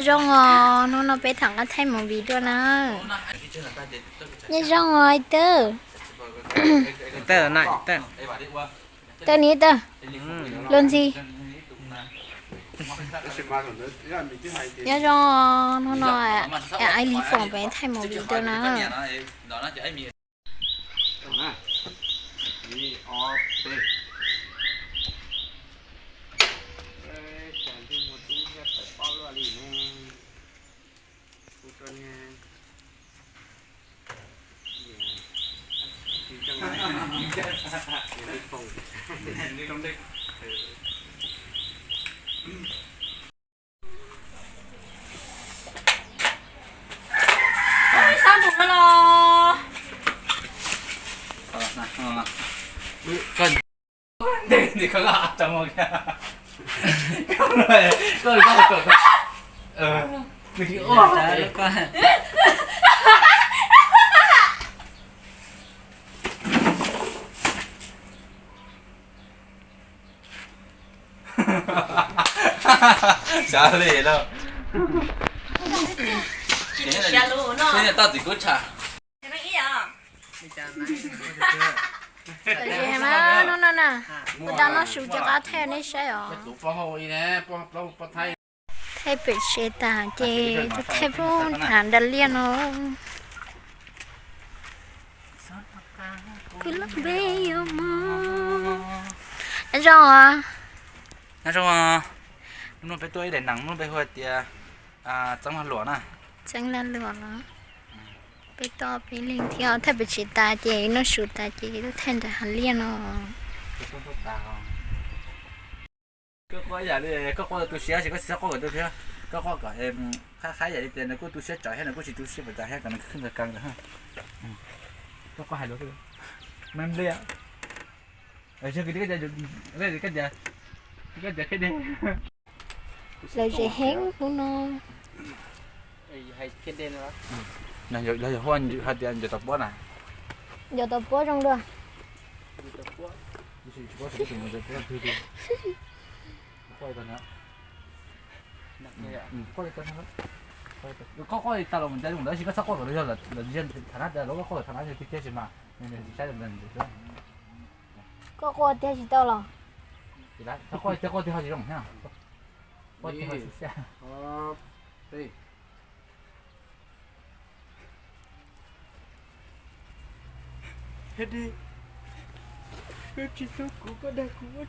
Zoo os, hnub no peb tham qab thaij movie dua na. Nyob zoo os tawb. Tawb na, tawb. Tawb ni tawb. Luag ntxhi. Nyob zoo os, hnub no Aib Lis Foom peb thaij movie dua na. Xab npum no los. Xav li lauj. Tsis tau txiv kub tshaj. Hnub no na, kuv tau noj su coj qab thaij nej saib os. Thaij pem tsev tas ces thaij pub nram nram liaj no. Kuv lub npe yuav mus. Nyob zoo os. Nyob zoo os. Hnub no peb tuaj ib daim neem, hnub no peb hu hais tias Txeeb Lag Luam na. Txeeb Lag Luam los. Peb tuaj peb leeg thiab, thaij pem tsev tas ces noj su tas ces tuaj thaij nram hav liaj no. Koj quaj ib yam li koj quaj tu siab, koj tsis txhob quaj kom tu siab, koj quaj kom qab qab yam li tias nws kuj tu siab tsawv thiab nws kuj tsis tu siab pes tsawg thiab kom nws khwb nkaus kawg ntawd. Koj quaj hais lus, me npliaj, koj tias, koj tias, lawv zem heev hnub no. Los yog hu hais tias ncuav tau puab na. Ncuav tau puab zoo dua. Koj quaj li tau los mus ntawd, tab sis koj txhob quaj kom yog lawv thav nab, lawv koj quaj thav nab yog tiag tiag sis mas nws tsis saib. Koj quaj tiag tsis tau los? Txhob quaj tiag, quaj tiag ho tsis zoo thiab. Quaj tiag ho tsis siab. Thiab di, koj tsis hlub kuv, koj dag kuv ua